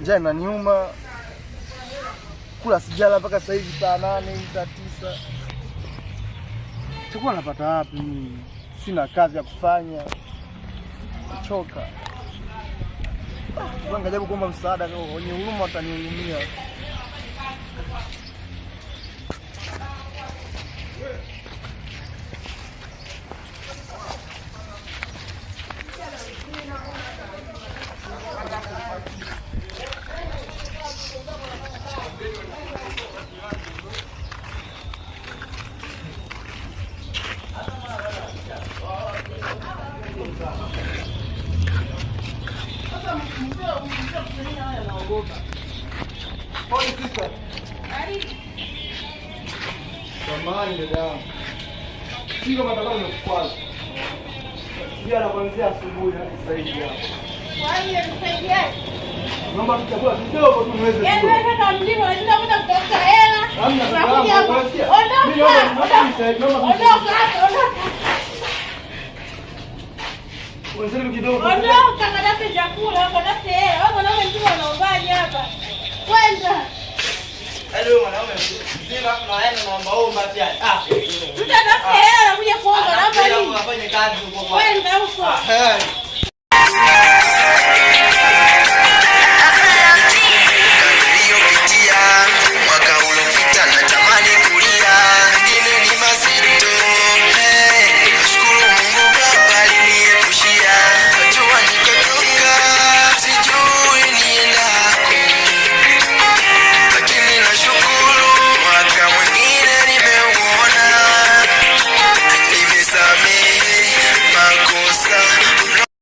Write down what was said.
Njaa inaniuma, kula sijala mpaka sasa hivi saa 8 saa 9. Chakula napata wapi mimi? Sina kazi ya kufanya, choka. Ngajaribu kuomba msaada, wenye huruma watanihurumia. Samahani dada yangu. Sio kama nataka nikukwaze. Sijala kuanzia asubuhi hadi sasa hivi hapa. Kwa hiyo nisaidiaje? Naomba tu chakula kidogo tu niweze Yaani kula. wewe kama mlima unashinda kwenda kutafuta hela. Hamna dada Unakuja yangu, hapa. unasikia? Ondoka. Mimi naomba nisaidie, naomba Ondoka hapa, ondoka. Unisaidie kidogo. Ondoka katafute chakula, katafute hela. Wewe mwanaume mzima unaombaje hapa? Kwenda. Yaani wewe mwanaume mzima na yaani unaombaomba pia. Ah. Mtu atafute hela anakuja kuomba, naomba nini? Afanye kazi huko kwa. Kwenda huko. Eh.